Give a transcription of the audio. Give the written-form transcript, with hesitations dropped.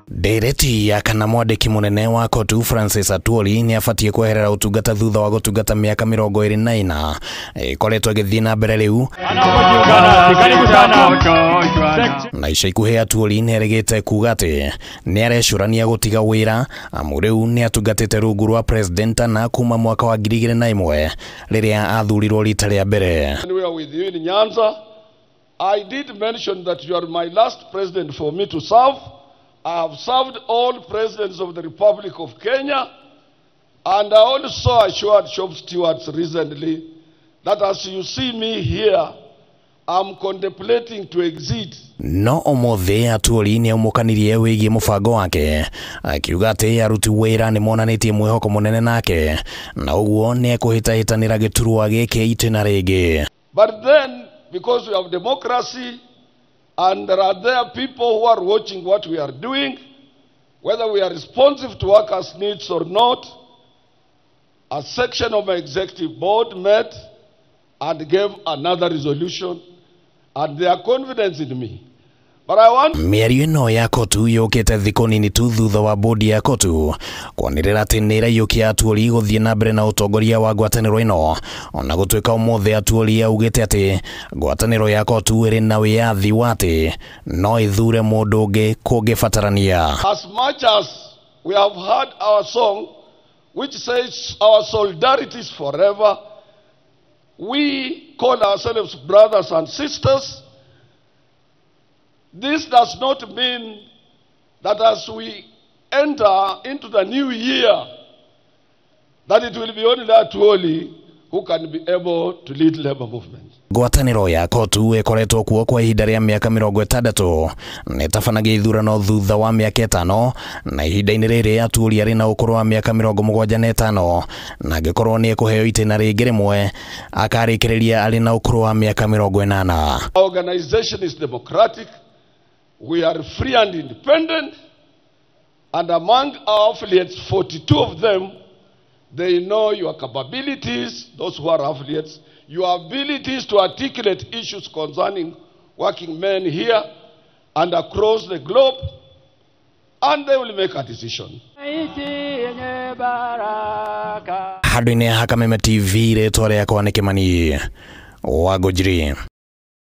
Ndereti ya kana mwandĩki mũnene wa COTU Francis Atwoli nĩ abatiĩ kweherera ũtungata thutha wa gũtungata mĩaka 24 ĩkoretwo ĩgĩthiĩ na mbere rĩu. Na ica ikuhĩ Atwoli nĩ erĩgĩte kuga atĩ nĩ arecũrania gũtiga wĩra amu rĩu nĩ atungatĩte rungu rwa President na kuma mwaka wa 2001 rĩrĩa athurirwo rita rĩa mbere. We are with you in Nyanza. I did mention that you are my last president for me to serve. I have served all presidents of the Republic of Kenya, and I also assured shop stewards recently that as you see me here, I'm contemplating to exit. No ũmũthĩ Atwoli nĩ aumũkanirie wĩgiĩ mũbango wake akiuga atĩ aruti wĩra nĩ monanĩtie mwĩhoko mũnene nake na ũguo nĩ ekũhĩtahĩtanĩra gĩturwa gĩkĩ itĩna rĩngĩ. But then, because we have democracy, and there are there people who are watching what we are doing, whether we are responsive to workers' needs or not, a section of my executive board met and gave another resolution, and their confidence in me. But I want Mĩario ĩno ya COTU yũkĩte thikũ nini tu thutha wa bodi ya COTU kwanĩrĩra atĩ nĩ ĩraiyũkia Atwoli gũthiĩ na mbere na ũtongoria wa ngwatanĩro ĩno, ona gũtuĩka ũmũthĩ Atwoli augĩte atĩ ngwatanĩro ya COTU ĩrĩ na wĩyathi wa atĩ no ĩthure mũndũ ũngĩ kũngĩbatarania. As much as we have heard our song, which says our solidarity is forever, we call ourselves brothers and sisters. This does not mean that as we enter into the new year, that it will be only Atwoli who can be able to lead labor movement. Ngwatanĩro ya COTU ĩkoretwo kuo kwa ihinda rĩa mĩaka 60 na ĩtabanagia ithurano thutha wa mĩaka 5 na ihinda-inĩ rĩrĩ Atwoli arĩ na ũkũrũ wa mĩaka 75 na angĩkorwo nĩ ekũheo itĩna rĩngĩ rĩmwe akarĩkĩrĩria arĩ na ũkũrũ wa mĩaka 80. Our organization is democratic. We are free and independent, and among our affiliates, 42 of them, they know your capabilities, those who are affiliates, your abilities to articulate issues concerning working men here and across the globe, and they will make a decision. Handũ-inĩ ha Kameme TV, rĩtwa rĩakwa nĩ Kĩmani wa Ngũnjiri.